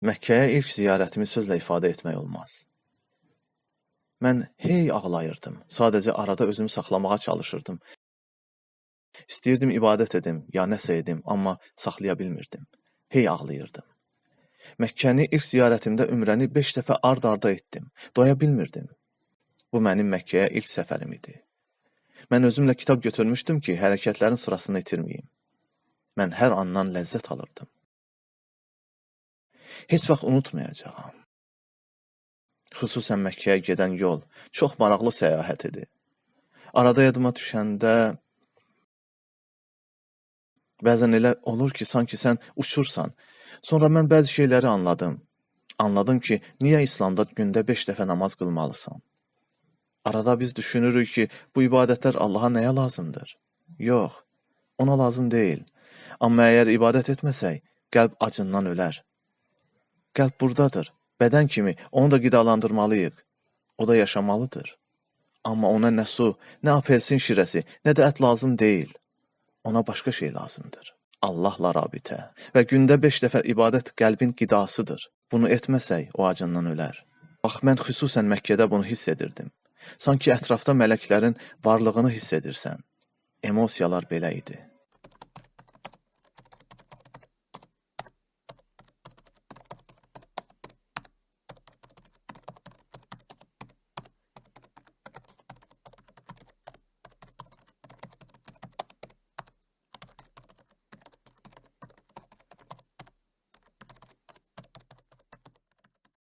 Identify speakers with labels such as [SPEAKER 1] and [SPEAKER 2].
[SPEAKER 1] Məkkəyə ilk ziyarətimi sözlə ifadə etmək olmaz. Mən hey ağlayırdım, sadəcə arada özümü saxlamağa çalışırdım. İstəyirdim ibadət edim, ya nəsə edim, amma saxlaya bilmirdim. Hey ağlayırdım. Məkkəni ilk ziyarətimdə ümrəni 5 dəfə ard-arda etdim, doya bilmirdim. Bu mənim Məkkəyə ilk səfərim idi. Mən özümlə kitab götürmüşdüm ki, hərəkətlərin sırasını itirməyim. Mən hər andan ləzzət alırdım. Heç vaxt unutmayacağam. Xüsusən Məkkəyə gedən yol çox maraqlı səyahət idi. Arada yadıma düşəndə bəzən elə olur ki, sanki sən uçursan. Sonra mən bəzi şeyləri anladım. Anladım ki, niyə İslamda gündə 5 dəfə namaz qılmalısan? Arada biz düşünürük ki, bu ibadətlər Allaha nəyə lazımdır? Yox, ona lazım deyil. Amma əgər ibadət etməsək, qəlb acından ölər. Qəlb buradadır. Bədən kimi onu da qidalandırmalıyıq. O da yaşamalıdır. Amma ona nə su, nə apelsin şirəsi, nə də ət lazım deyil. Ona başqa şey lazımdır. Allahla rabitə. Və gündə 5 dəfə ibadət qəlbin qidasıdır. Bunu etməsək, o acından ölər. Bax, mən xüsusən Məkkədə bunu hiss edirdim. Sanki ətrafda mələklərin varlığını hiss edirsən. Emosiyalar belə idi.